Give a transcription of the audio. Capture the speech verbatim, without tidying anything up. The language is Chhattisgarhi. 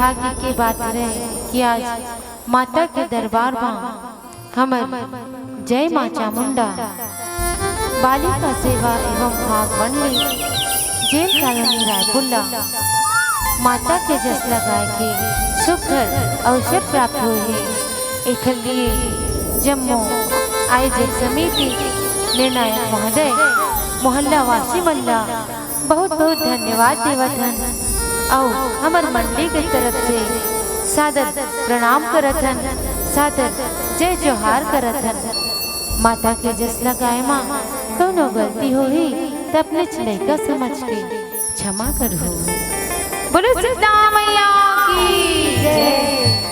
भाग्य के बात रहे कि आज माता के दरबार म हमर जय माँ चामुंडा बालिका सेवा एवं भाग मंडली जेल कॉलोनी रायपुर ला माता के जस लगाए के सुघर अवसर प्राप्त होए हे। एखर लिए जम्मो आयोजक समिति, निर्णायक महोदय, मोहल्ला वासी मन ला बहुत बहुत धन्यवाद देवत हन अउ हमर मंडली के तरफ से सादर प्रणाम करत हन, सादर जय जोहार करत हन। माता के जस लगाए मा कोनो गलती होही त अपनेच लइका समझ के क्षमा करहू। बोलो सीता मैया की जय।